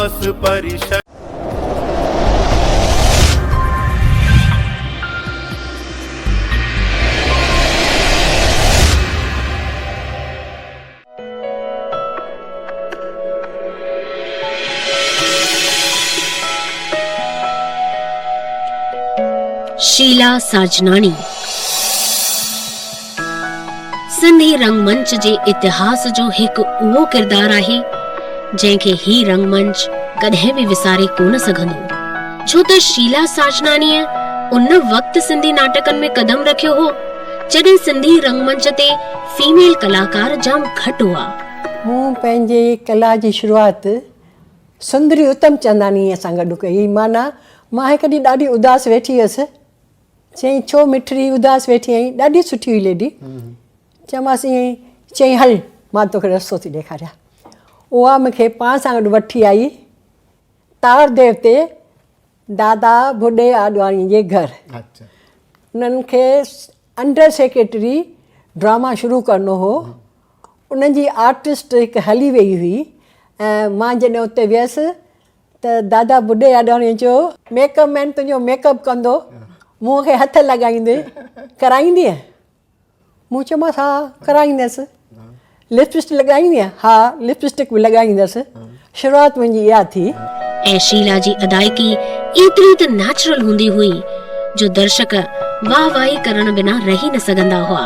اتهاس پريشد. شيلا ساجناڻي سنڌي رنگ منچ جي اتهاس جو هڪ اهو ڪردار آهي جنهن کي هي رنگ منچ ڪڏهن به وساري ڪونه سگهندو ڇو ته شيلا ساجناڻيء ان وقت سنڌي ناٽڪن ۾ قدم رکيو هو جڏهن سنڌي رنگ منچ تي فيميل ڪلاڪار جام گهٽ هئا. مون پنهنجي ڪلا جي شروعات سندري اتم چنداڻيء سان گڏ ڪئي. معنيٰ مان هڪ ڏينهن ڏاڍي اداس ويٺي هيس. چيائين ڇو مٺڙي اداس ويٺي آهين؟ ڏاڍي سٺي هئي ليڊي. چيومانس ائين ئي. چيائين هل مان توکي رستو ٿي ڏيکاريان. اها مون کي پاڻ سان گڏ وٺي آئي تار ديو تي دادا ڀوڏي آڏواڻي جي گهر. انهن کي انڊر سيڪريٽري ڊراما شروع ڪرڻو هو. انهن جي آرٽسٽ هڪ هلي ويئي هئي ۽ مان جڏهن اتي ويس ته دادا ڀوڏي آڏواڻي چيو ميڪ اپ مين تنهنجو ميڪ اپ ڪندو، منهن کي هٿ لڳائيندي ڪرائيندينء؟ مون چيومانس ها ڪرائيندس. لپ اسٽڪ لڳائيندينء؟ ها لپ اسٽڪ به لڳائيندس. شروعات منهنجي اها ٿي. ۽ شيلا جي ادائيگي ايتري ته نيچرل هوندي هئي جو درشڪ واهه واهي ڪرڻ بنا رهي نه سگهندا هئا.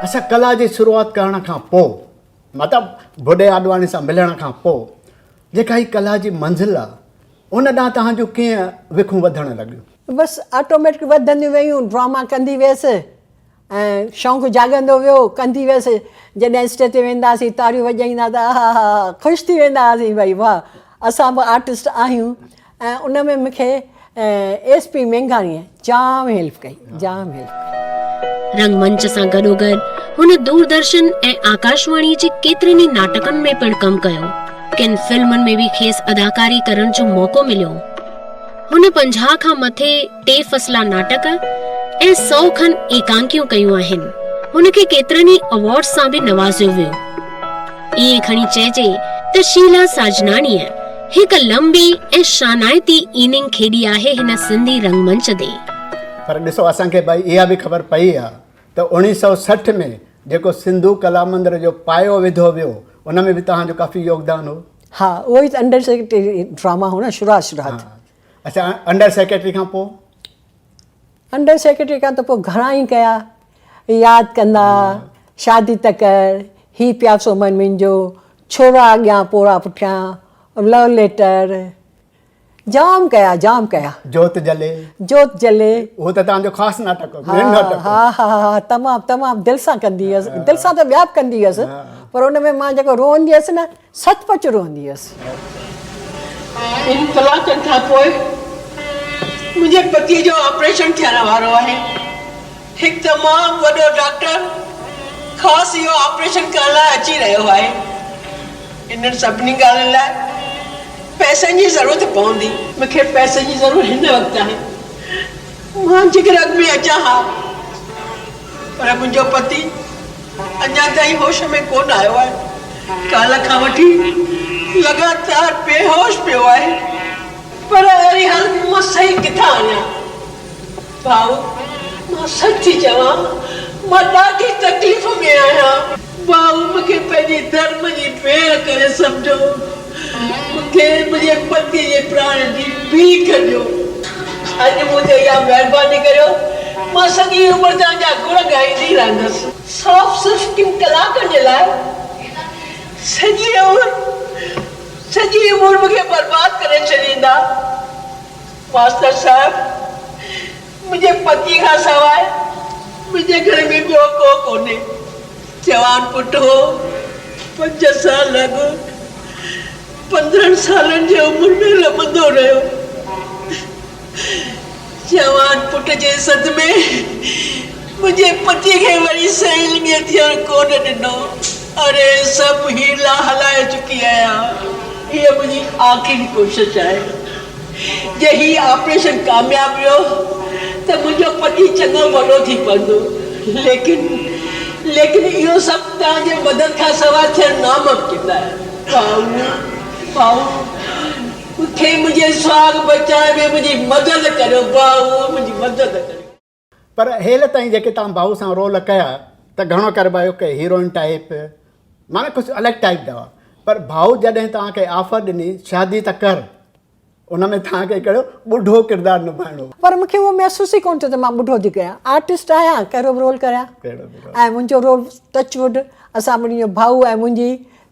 اڇا ڪلا جي شروعات ڪرڻ کان پوء مطلب ڀوڏي آڏواڻي سان ملڻ کان پوء جيڪا هي ڪلا جي منزل آ ان ڏانهن توهان جون ڪيئن وکون وڌڻ لڳيون؟ بس آٽوميٽڪ وڌنديون ويون ڊراما ڪندي ويس ۽ شوق جاڳندو ويو، ڪندي ويس، جڏهن اسٽيج تي ويندا هئاسين تاڙيون وڄائيندا ته آها ها ها خوش ٿي ويندا هئاسين ڀئي واهه اسان به آرٽسٽ آهيون ۽ ان ۾ مون کي ايس پي مينگهاڻيء جام هيلپ ڪئي جام هيلپ ڪئي. رنگ منچ سان گڏوگڏ هن دوردرشن ۽ آڪاشواڻي جي ڪيترن ئي ناٽڪن ۾ پڻ ڪم ڪيو. ڪن فلمن ۾ به کيس اداڪاري ڪرڻ جو موقعو مليو. هن 50 کان مٿي ٽي فصلا ناٽڪ ۽ سئو کن ايڪانڪيون ڪيون آهن. هن کي ڪيترن ئي ايوارڊز سان به نوازيو ويو. ائين کڻي چئجي ته شيلا ساجناڻيء هڪ لنبي ۽ شانائتي اننگ کيڏي آهي هن سنڌي رنگ منچ تي. پر ڏسو اسان کي ڀائي اها به خبر پئي آ ته اوڻيهه سئو 60 ۾ جيڪو سنڌو ڪلا مندر جو پايو وڌو ويو ان ۾ به توهان جو ڪافي يوگدان هو. ها اهو ئي ته انڊر سيڪريٽري ڊراما هو نه شروعات شروعات. اڇا انڊر سيڪريٽري کان پوء؟ انڊر سيڪريٽري کان ته پوء گهڻا ئي ڪيا، ياد ڪندا، شادي ته ڪر، هي پياسو من منهنجو، ڇورا اڳيان پورا پٺيان، لو ليٽر، جام ڪيا جام ڪيا. جوت جلي. جوت جلي. اهو ته توهان جو خاص ناٽڪ هو، مين ناٽڪ هو. ها ها ها تمام تمام دل سان ڪندي هيس، دل سان ته ٻيا به ڪندي هيس پر ان ۾ مان جيڪو روئندي هيس نه سچ پچ روئندي هيس. ٻن ڪلاڪن کان پوء منهنجي پتيء جو آپريشن ٿيڻ وارو آهي. هڪ تمام وڏو ڊاڪٽر خاص اهو آپريشن ڪرڻ لاء اچي رهيو آهي. انهن سڀني ڳالهين لاء پئسن جي ضرورت پوندي. مون کي پئسن جي ضرورت هن وقت آهي. مان جيڪر اڳ ۾ اچان ها. پر منهنجو پتي اڃا تائين هوش ۾ ڪونه آيو آهي. ڪالهه کان وٺي لڳاتار بيهوش پيو آهي. پر اهڙي حالت ۾ مان صحيح ڪٿان آڻيان؟ ڀائو، مان سچ ٿي چوان، مان ڏاڍي تڪليف ۾ آهيان. ڀائو، مون کي پنهنجي ڌرم جي ڀيڻ ڪري سمجهو. مون کي منهنجي پتيء جي پراڻ جي ڀيک ڏيو. اڄ مون تي اها مهرباني ڪريو، مان سڄي عمر توهان جا گڻ ڳائيندي رهندس. صاف صرف ڪن ڪلاڪن جي لاء سڄي عمر سڄي عمر مون کي برباد ڪري ڇڏيندا. ماستر صاحب، منهنجي پتيء کان سواء منهنجي گهر ۾ ٻيو ڪو ڪونهي. جوان پٽ هو، پنج سال اڳ 15 سالن جي عمر ۾ رمندو رهيو. جوان پٽ جي صدمي منهنجي پتيء کي وري صحيح لڱي ٿيڻ ڪونه ڏنو. اڙي سڀ حيلا هلائي چڪي آهيان. هيء منهنجي آخري ڪوشش آهي. جي هي آپريشن ڪامياب ويو ته منهنجو پتي چڱو ڀلو ٿي پوندو. ليڪن ليڪن اهو سڀ توهان جي مدد کان سواء ٿيڻ ناممڪن آهي. ڀائو! ڀائو! مون کي منهنجي سهاڳ بچائڻ ۾ منهنجي مدد ڪريو ڀائو منهنجي مدد ڪريو. پر هيل تائين جيڪي توهان ڀائو سان رول ڪيا ته گهڻو ڪري ڀائو ڪي هيروئن ٽائيپ معنيٰ ڪجهه الڳ ٽائيپ جا هئا پر ڀائو جڏهن توهان کي آفر ڏني شادي ته ڪر ان ۾ توهان کي هڪڙو ٻڍو ڪردار نڀائڻو هو. پر مون کي اهو محسوس ئي ڪونه ٿيو ته مان ٻڍو ٿي ڪيان. آرٽسٽ آهيان ڪهڙو به رول ڪريان ۽ منهنجو رول ٽچ ووڊ اسان ٻنهي جو ڀائو ۽ منهنجي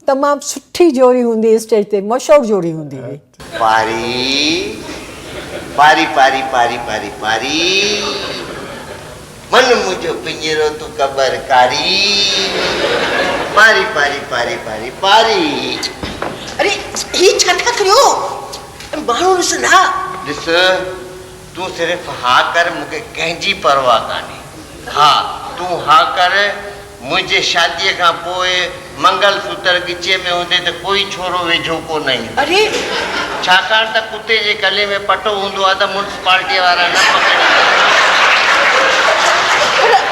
تمام سٺي جوڙي هوندي هئي اسٽيج تي مشهور جوڙي هوندي هئي. پاري پاري پاري پاري پاري پاري من منهنجو پڃرو تون قبر ڪاري پاري پاري پاري پاري پاري. اري هي ڇا ٿا ڪريو ماڻهو ڏسندا. ڏس تون صرف ها ڪر مون کي ڪنهن جي پرواهه ڪانهي ها تون ها ڪر منهنجي شاديء کان پوء منگل سوتر ڳچيء ۾ هوندي ته ڪوئي ڇورو ويجهو ڪو نه ايندو. اري! ڇاڪاڻ ته ڪتي جي ڪلهي ۾ پٽو هوندو آهي ته مونسپالٽيء وارا نه پڪڙيندا.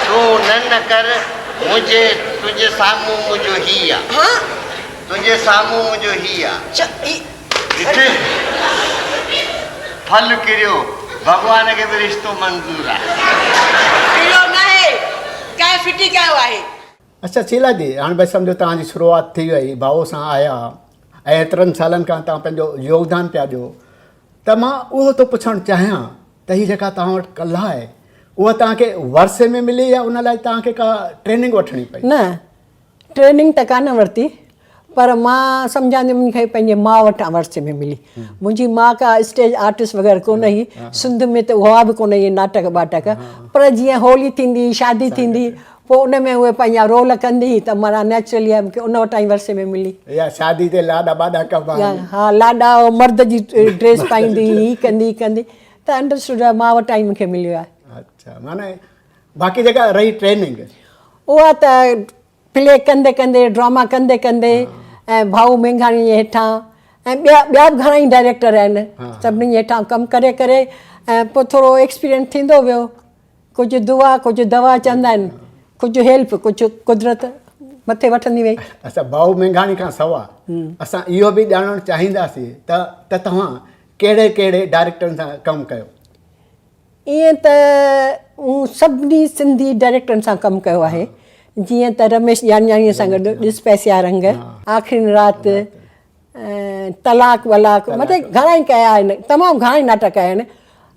تون نه نه ڪر، منهنجي تنهنجي سامهون منهنجو هي آ. ها؟ تنهنجي سامهون منهنجو هي آ. ڇا هي؟ ڏٺ؟ ڦل ڪريو، ڀڳوان کي به رشتو منظور آ. ڪريو ناهي، ڪنهن ڦٽي ڪيو آهي. اڇا شيلا جي هاڻي ڀئي سمجهو توهان جي شروعات ٿي وئي ڀائو سان آيا ۽ ايترن سالن کان توهان پنهنجو يوگدان پيا ڏيو ته مان اهو ٿو پڇڻ چاهيان ته هي جيڪا توهان وٽ ڪلا آهي اها توهان کي ورثي ۾ ملي يا ان لاء توهان کي ڪا ٽريننگ وٺڻي پئي؟ نه ٽريننگ ته ڪانه ورتي پر مان سمجهان ٿي مون کي پنهنجي ماء وٽان ورثي ۾ ملي. منهنجي ماء ڪا اسٽيج آرٽسٽ وغيره ڪونه هئي، سنڌ ۾ ته هئا به ڪونه اهي ناٽڪ ٻاٽڪ، پر جيئن هولي ٿيندي هئي، شادي ٿيندي هئي، پوء ان ۾ اهي پنهنجا رول ڪندي هئي ته معنيٰ نيچرلي مون کي ان وٽان ئي ورثي ۾ ملي. يا شادي تي لاڏا ٻاڏا ڪبا آهن. ها لاڏا مرد جي ڊريس پائيندي هئي، هي ڪندي هي ڪندي ته انڊرسٽوڊ آهي ماء وٽان ئي مون کي مليو آهي. اڇا معنيٰ باقي جيڪا رهي ٽريننگ. اها ته پلي ڪندي ڪندي ڊراما ڪندي ڪندي ۽ ڀائو مينگهاڻي جي هيٺان ۽ ٻيا ٻيا به گهڻا ئي ڊائريڪٽر آهن سڀني جي هيٺان ڪم ڪري ڪري ۽ پوء ٿورو ايڪسپيرينس ٿيندو ويو ڪجهه دعا ڪجهه دوا چوندا آهن ڪجهه هيلپ ڪجهه قدرت مٿي وٺندي وئي. اڇا ڀائو مينگهاڻي کان سوا اسان اهو به ڄاڻڻ چاهينداسين ته ته توهان ڪهڙي ڪهڙي ڊائريڪٽرن سان ڪم ڪيو؟ ائين ته مون سڀني سنڌي ڊائريڪٽرن سان ڪم ڪيو آهي جيئن ته رميش ڄاڃاڻيء سان گڏ ڏس پئسيا رنگ، آخرين رات، طلاق ولاق مطلب گهڻا ئي ڪيا آهن تمام گهڻا ئي ناٽڪ ڪيا آهن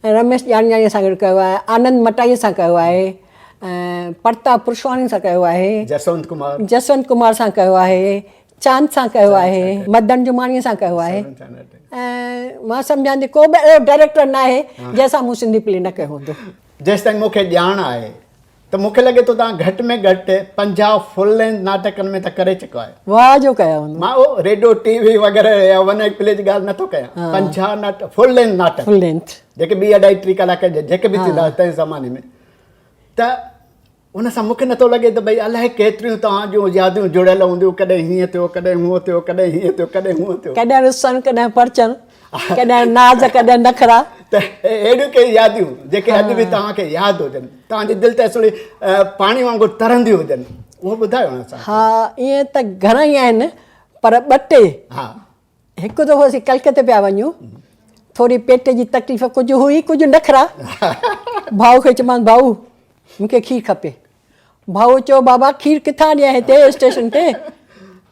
۽ رميش ڄاڃاڻيء سان گڏ ڪيو آهي آنند مٽائيء سان ڪيو آهي ۽ پرتاب پرشواڻي سان ڪيو آهي جسونت ڪمار جسونت ڪمار سان ڪيو آهي چاند سان ڪيو آهي، مدن جماڻيء سان ڪيو آهي ۽ مان سمجهان ٿي ڪو به اهڙو ڊائريڪٽر ناهي جنهن سان مون سنڌي پلي نه ڪيو هوندو. جيستائين مون کي ڄاڻ آهي ته مون کي لڳي ٿو توهان گهٽ ۾ گهٽ 50 فل لينٿ ناٽڪن ۾ ته ڪري چڪا آهيو. واهه جو ڪيا هوندو. مان اهو ريڊيو ٽي وي وغيره يا ون ايڪٽ پلي جي ڳالهه نٿو ڪيان 50 ناٽڪ فل لينٿ ناٽڪ فل لينٿ جيڪي ٻي اڍائي ٽي ڪلاڪ جا جيڪي به ٿيندا تنهن زماني ۾ ته ان سان مون کي نٿو لڳي ته ڀئي الائي ڪيتريون توهان جون ياديون جڙيل هونديون، ڪڏهن هيئن ٿيو، ڪڏهن هونء ٿيو، ڪڏهن هيئن ٿيو، ڪڏهن هونء ٿيو. ڪڏهن رسڻ، ڪڏهن پرچڻ، ڪڏهن ناز، ڪڏهن نخرا. ته اهڙيون ڪي ياديون جيڪي اڄ به توهان کي ياد هجن، توهان جي دل تي اصلي پاڻي وانگر ترنديون هجن، اهو ٻڌايو نه اسان کي. ها ائين ته گهڻا ئي آهن پر ٻه ٽي. ها. هڪ دفعو اسين ڪلڪتي پيا وڃون، ٿوري پيٽ جي تڪليف ڪجهه هئي، ڪجهه نخرا. ڀائو کي چيومانس ڀائو مون کي کير کپي. ڀائو چيو بابا کير ڪٿان ڏيان هتي اسٽيشن تي؟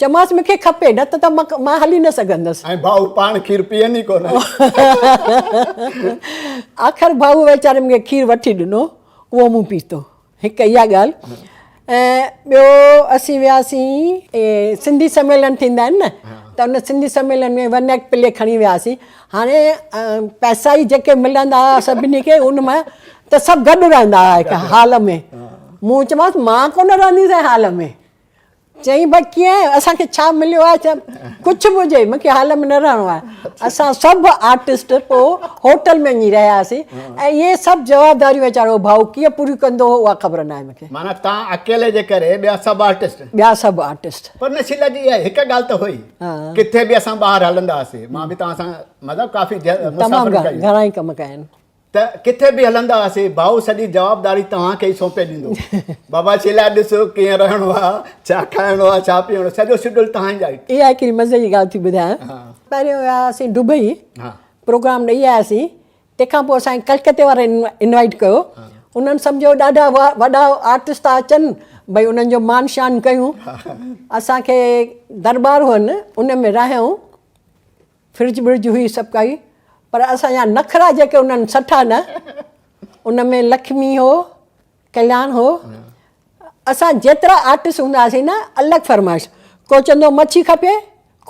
چيومانس مون کي کپي نه ته مان هلي نه سگهندس. ۽ ڀائو پاڻ کير پيئن ئي ڪونه. آخر ڀائو ويچاري مون کي کير وٺي ڏنو، اهو مون پيتو. هڪ اها ڳالهه ۽ ٻيو اسين وياسين سنڌي سميلن ٿيندا آهن نه ته ان سنڌي سميلن ۾ ون ايڪٽ پلي کڻي وياسين هاڻي پئسا ئي جيڪي ملندا هئا سڀني کي ان مان ته سڀ گڏ رهندا هئا هڪ هال ۾ مون چيومانس مان ڪونه رهنديس هال ۾ چيائين ڀئي ڪيئن اسان کي ڇا مليو آهي چيم ڪجهه به هجي مون کي هال ۾ نه رهڻو آهي اسان سڀ آرٽسٽ پوء هوٽل ۾ وڃي رهياسين ۽ اهي سڀ جوابداريون ويچارو ڀائو ڪيئن پوريون ڪندو هو اها خبر ناهي مون کي. معنيٰ تان اڪيلي جي ڪري ٻيا سڀ آرٽسٽ. ٻيا سڀ آرٽسٽ. پر نه شيلا جي اها هڪ ڳالهه ته هئي ڪٿي به اسان ٻاهر هلندا هئاسين مان به توهان سان مطلب ڪافي تمام مسافريون ڪيون. گهڻا ئي ڪم ڪيا آهن. ته ڪٿي به هلندا هئاسين ڀائو سڄي جوابداري توهان کي ئي سونپي ڏيندو بابا شيلا ڏس ڪيئن رهڻو آ ڇا کائڻو آ ڇا پيئڻو سڄو شيڊول توهان جا ئي. اها هڪڙي مزي جي ڳالهه ٿي ٻڌايان پهريون وياسين دبئي پروگرام ڏئي آياسين تنهن کان پوء اسان کي ڪلڪتي وارن انوائيٽ ڪيو انهن سمجهيو ڏاڍا وڏا آرٽسٽ ٿا اچن ڀئي انهن جو مان شان ڪيون اسان کي درٻار هئن ان ۾ رهايائون فرج برج هئي سڀ ڪائي پر اسان جا نخرا جيڪي انهن سٺا نه ان ۾ لکمي هو ڪلياڻ هو اسان جيترا آرٽسٽ هوندا هئاسين نه الڳ فرمائش ڪو چوندو مڇي کپي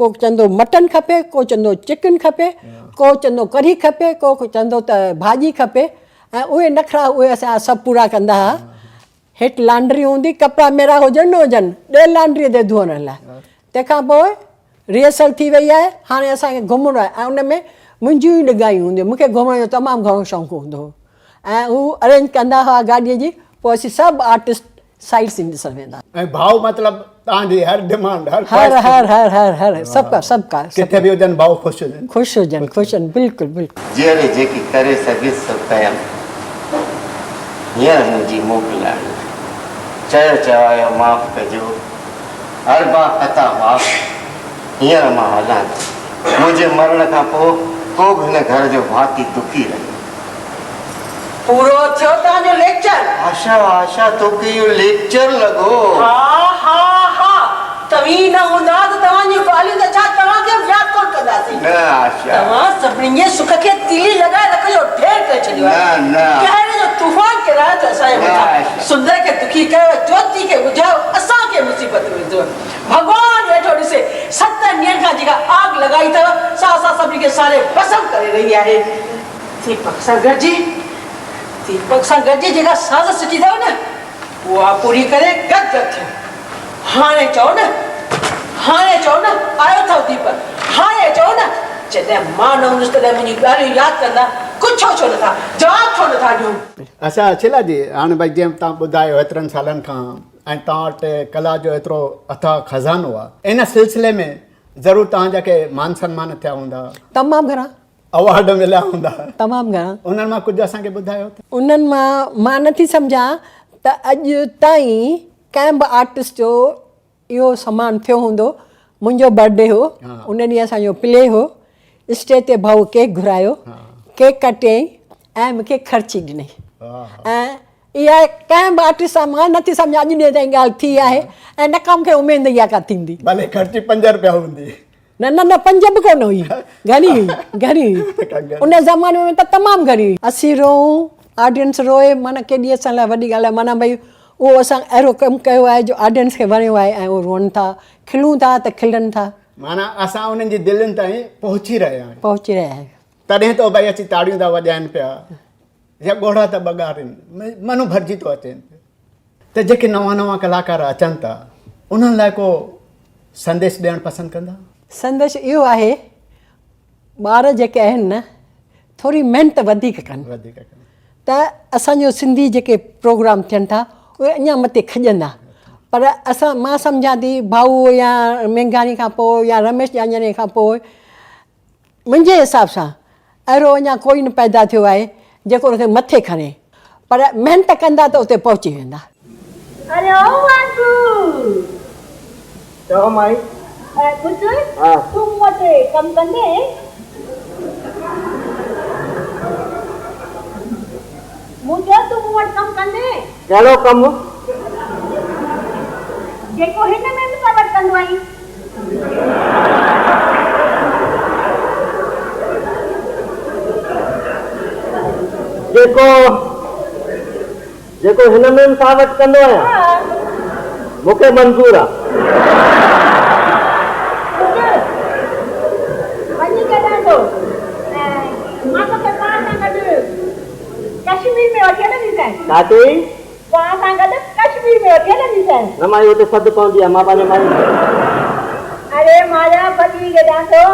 ڪو چوندو مٽن کپي ڪو چوندو چڪن کپي ڪو چوندو ڪڙهي کپي ڪو چوندو ته ڀاڄي کپي ۽ اهي نخرا اهي اسان جا سڀ پورا ڪندا هئا هيٺ لانڊري هوندي ڪپڙا ميرا هجن نه هجن ڏي لانڊري تي ڌوئڻ لاء تنهن کان پوء ريهرسل ٿي وئي آهي هاڻي اسان کي گهمڻو آهي ۽ ان ۾ منهنجيون ئي ڏگايون هونديون مون کي گهمڻ جو تمام گهڻو شوق هوندو هو ۽ هو ارينج ڪندا هئا گاڏيء جي پوء اسين سڀ آرٽسٽ سائيٽ سين ڏسڻ ويندا. ۽ ڀائو مطلب توهان جي هر ڊمانڊ هر هر هر هر هر هر سڀ ڪا سڀ ڪا ڪٿي به هجن ڀائو خوش هجن. خوش هجن خوش هجن بلڪل بلڪل. جيئري جيڪي ڪري سگهيس سو ڪيم. هينئر منهنجي موڪل آڻي. چيو چوايو معاف ڪجو. اربع خطا معاف. هينئر مان هلان ٿي. منهنجي مرڻ کان پوء ڪو به هن گهر جو ڀاتي دکي رهي. پورو ٿيو توهان جو ليڪچر؟ آشا آشا توکي اهو ليڪچر لڳو. ها ها ها توهين نه هوندا ته توهان جون ڳالهيون ته ڇا توهان کي به ياد ڪونه ڪنداسين. نه آشا. توهان سڀني جي سک کي تيلي لڳائي رک جو ڍير ڪري ڇڏيو آهي. نه نه. قهر جو طوفان ڪيرايو اٿو اسان جي نه مٿان. آشا. سندر کي دکي ڪيو جوتي کي اجهايو اسان کي مصيبت ۾ وڌو. ڀڳوان ويٺو ڏسي ستن ڏينهن کان جيڪا آگ لڳائي اٿو سا اسان سڀني کي ساڙي ڀسم ڪري رهي آهي. ديپڪ سان گڏجي ديپڪ سان گڏجي جيڪا سازش سٽي اٿو نه اها پوري ڪري گد گد ٿيو. هاڻي چئو نه هاڻي چئو نه آيو اٿو ديپڪ هاڻي چئو نه جڏهن مان نه هوندس تڏهن منهنجون ڳالهيون ياد ڪندا ڪڇو ڇو نٿا جواب ڇو نٿا ڏيو. اڇا شيلا جي هاڻي ڀائي جيئن توهان ٻڌايو هيترن سالن کان ۽ توهان وٽ ڪلا جو ايترو اٿاهه خزانو آهي ان سلسلي ۾ ضرور توهان جا ڪي مان سنمان ٿيا هوندا. تمام گهڻا. اوارڊ مليا هوندا. تمام گهڻا. انهن مان ڪجهه اسان کي ٻڌايو ته. انهن مان مان نٿي سمجهان ته اڄ تائين ڪنهن به آرٽسٽ جو اهو سمان ٿيو هوندو. منهنجو برٿ ڊي هو ان ڏينهن اسان جو پلي هو. اسٽيج تي ڀائو ڪيڪ گهرايو ڪيڪ ڪٽيائين ۽ مون کي خرچي ڏنائين ۽ اها ڪنهن به آرٽسٽ سان مان نٿي سمجهان اڄ ڏينهن تائين ڳالهه ٿي آهي ۽ نه ڪا مون کي اميد اها ڪا ٿيندي. ڀلي خرچي پنج رپيا هوندي. نه نه نه پنج به ڪونه هئي گهڻي هئي گهڻي هئي ان زماني ۾ ته تمام گهڻي هئي. اسين روئون آڊينس روئي معنيٰ ڪيڏي اسان لاء وڏي ڳالهه آهي معنيٰ ڀئي اهو اسان اهڙو ڪم ڪيو آهي جو آڊينس کي وڻيو آهي ۽ اهو روئن ٿا کلون ٿا ته کلن ٿا. معنيٰ اسان انهن جي دلين تائين پهچي رهيا آهيون. پهچي رهيا آهيون. تڏهن ته ڀئي اچي تاڙيون ٿا وڄائن پيا يا ڳوڙها ٿا ٻگارين من ڀرجي ٿو اچين ته جيڪي نوان نوان ڪلاڪار اچن ٿا انهن لاء ڪو سنديش ڏيڻ پسند ڪندا؟ سنديش اهو آهي ٻار جيڪي آهن نه ٿوري محنت وڌيڪ ڪن ته اسان جو سنڌي جيڪي پروگرام ٿين ٿا اهي اڃا مٿي کڄندا پر اسان مان سمجهان ٿي ڀائو يا مينگهاڻي کان پوء يا رميش ڄاڃاڻي کان پوء منهنجي حساب سان اهڙو اڃا ڪوئي نه پيدا ٿيو آهي جيڪو ان کي مٿي کڻي پر محنت ڪندا ته اتي پهچي ويندا. اري او وانگو! چئو مائي. پٽ تون مون وٽ ڪم ڪندين؟ مون چيو تون مون وٽ ڪم ڪندين؟ ڪهڙو ڪم؟ جيڪو هن ۾ به تو وٽ ڪندو آهين. جيڪو جيڪو هن ميم صاحب وٽ ڪندو آهيان مون کي منظور آ. پٽ وڃين ڪيڏانهن ٿو ۽ مان توکي پاڻ سان گڏ ڪشمير ۾ وٺي هلنديسانء. ڇا چئي؟ پاڻ سان گڏ ڪشمير ۾ وٺي هلنديسانء. نه مائي اتي ٿڌ پوندي آ مان پنهنجي مائي. اڙي ماريا ڀڄي ڪيڏانهن ٿو.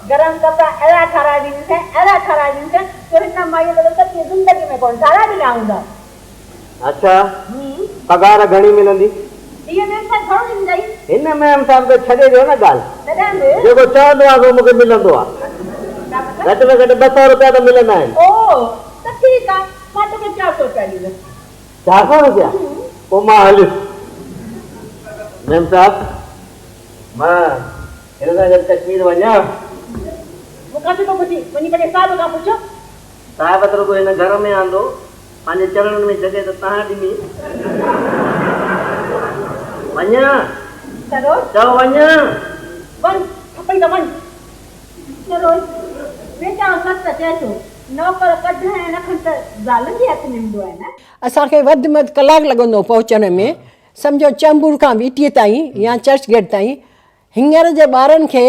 گرم ڪپڙا اهڙا ٺاراهي ڏينديسانء اهڙا ٺاراهي ڏينديسانء جو هن مائيء ته سڄي زندگي ۾ ڪونه ٺاراهي ڏنا هوندا. اڇا پگهار گهڻي ملندي؟ هيء ميم صاحب گهڻو ڏيندئي؟ هن ميم صاحب کي ڇڏي ڏيو نه ڳالهه. تڏهن به. جيڪو چوندو آ سو مون کي ملندو آ. ڇا مطلب؟ گهٽ ۾ گهٽ 200 روپيا ته ملندا آهن. او! ته ٺيڪ آ، مان توکي 400 رپيا ڏيندس. 400 رپيا؟ پوء مان هليس. ميم صاحب، مان هن سان گڏ ڪشمير وڃان؟ مون کان ڇو ٿو پڇين؟ وڃي پنهنجي صاحب کان پڇ. صاحب ته رڳو هن گهر ۾ آندو، پنهنجي چرڻن ۾ جڳهه ته تهان ڏني. وڃان؟ سروج! چئو وڃان؟ وڃ، کپئي ته وڃ. سروج، ويچارو سچ ته چئي ٿو، نوڪر ڪڍڻ ۽ رکڻ ته زالن جي هٿ ۾ هوندو آهي نه؟ اسان کي وڌ ۾ وڌ ڪلاڪ لڳندو هو پهچڻ ۾، سمجهو چيمبور کان ويٽيء تائين يا چرچ گيٽ تائين. هينئر جي ٻارن کي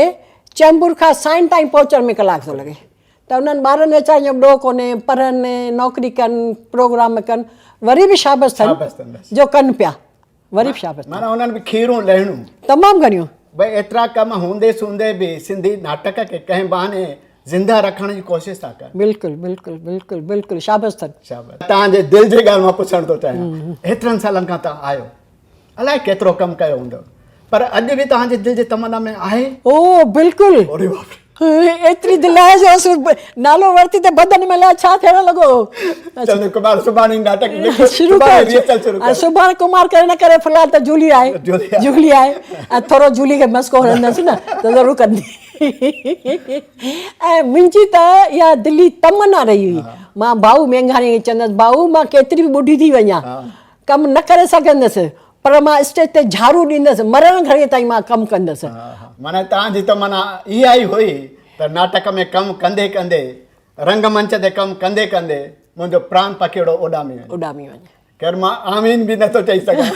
چيمبور کان سائن تائين پهچڻ ۾ ڪلاڪ ٿو لڳي ته انهن ٻارن ويچارن جو به ڏوهه ڪونهي، پڙهن، نوڪري ڪن، پروگرام ڪن، وري به شابس اٿن جو ڪن پيا، وري به شابس اٿن. معنيٰ انهن به کيرون لهڻيون. تمام گهڻيون. ڀئي ايترا ڪم هوندي سوندي به سنڌي ناٽڪ کي ڪنهن بهاني زنده رکڻ جي ڪوشش ٿا ڪن. بلڪل بلڪل بلڪل بلڪل شابس اٿن. شابس. توهان جي دل جي ڳالهه مان پڇڻ ٿو چاهيان، ايترن سالن کان توهان آهيو، الائي ڪيترو ڪم ڪيو هوندو پر اڄ به توهان جي دل جي تمنا ۾ آهي؟ او بلڪل. اري باپ ري. ايتري دل آهي جو اسين نالو ورتي ته بدن ۾ الائي ڇا ٿيڻ لڳو. چوندو ڪمار سڀاڻي ناٽڪ لکو شروع ڪر شروع ڪر سڀاڻي ڪمار ڪري نه ڪري في الحال ته جولي آهي جولي آهي ۽ ٿورو جولي کي مسڪو هڻندس نه ته ضرور ڪندي ۽ منهنجي ته اها دلي تمنا رهي هئي مان ڀائو مينگهاڻي کي چوندس ڀائو مان ڪيتري به ٻڍي ٿي وڃان ڪم نه ڪري سگهندس پر مان اسٽيج تي جهاڙو ڏيندس، مرڻ گهڙيء تائين مان ڪم ڪندس. معنيٰ توهان جي تمنا اها ئي هئي ته ناٽڪ ۾ ڪم ڪندي ڪندي، رنگ منچ تي ڪم ڪندي ڪندي منهنجو پران پکيئڙو اڏامي وڃي. اڏامي وڃي. خير مان آمين به نٿو چئي سگهان.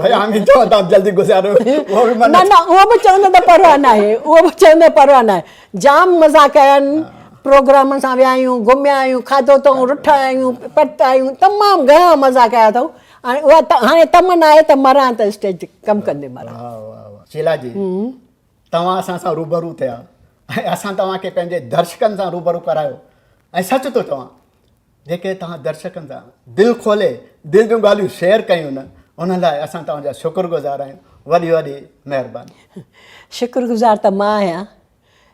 ڀئي آمين چوان ته جلدي گذارو اهو به نه نه اهو به چوندو ته پرواهه ناهي، اهو به چوندو پرواهه ناهي. جام مزا ڪيا آهن، پروگرامن سان ويا آهيون، گهميا آهيون، کاڌو اٿئون، رٺا آهيون، پتا آهيون، تمام گهڻا مزا ڪيا اٿئون. هاڻي اها ته هاڻي تمنا آهي ته مران ته اسٽيج تي ڪم ڪندي مران. واهه واهه واهه شيلا جي توهان اسان سان روبرو ٿيا ۽ اسان توهان کي پنهنجي درشڪن سان روبرو ڪرايو ۽ سچ ٿو چوان جيڪي توهان درشڪن سان دل کولي دل جون ڳالهيون شيئر ڪيون نه ان لاء اسان توهان جا شڪر گذار آهيون وڏي وڏي مهرباني. شڪر گذار ته مان آهيان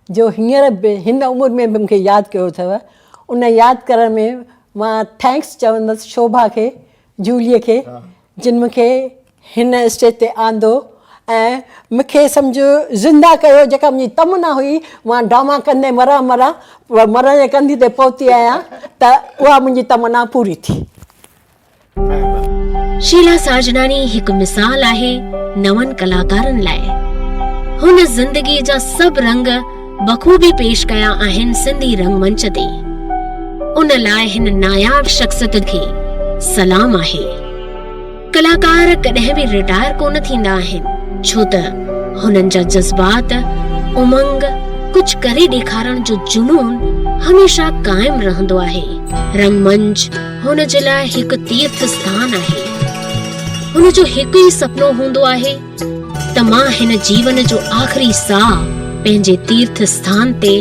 جو هينئر به هن عمر ۾ به مون کي ياد ڪيو اٿو. ان ياد ڪرڻ ۾ مان thanks چوندس شوڀا کي، جوليء کي جن مون کي هن اسٽيج تي آندو ۽ مون کي سمجهه زنده ڪيو جيڪا منهنجي تمنا هئي مان ڊراما ڪندي مران مران پر مرڻ جي ڪنڌي تي پهتي آهيان ته اها منهنجي تمنا پوري ٿي. شيلا ساجناڻي هڪ مثال آهي نون ڪلاڪارن لاء. هن زندگي جا سڀ رنگ بخوبي پيش ڪيا آهن سنڌي رنگ منچ تي. ان لاء هن ناياب شخصيت کي سلام آهي. ڪلاڪار ڪڏهن به رٽائر ڪونه ٿيندا آهن ڇو ته هنن جا جذبات، امنگ، ڪجهه ڪري ڏيکارڻ جو جنون هميشه قائم رهندو آهي. رنگ منچ هن جي لاء هڪ تيرٿ اسٿان آهي. هن جو هڪ ئي سپنو هوندو آهي ته مان هن جيون جو آخري ساهه پنهنجي تيرٿ اسٿان تي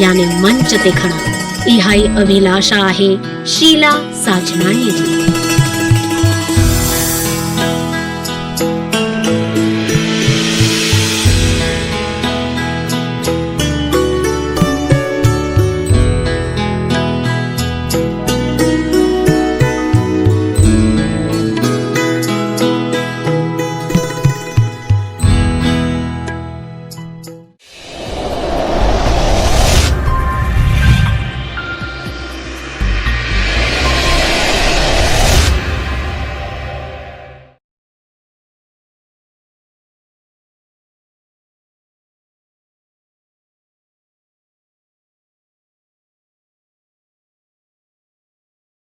يعني منچ تي کڻان. اها ئي اڀيلاشا آهي شيلا ساجناڻيء جي.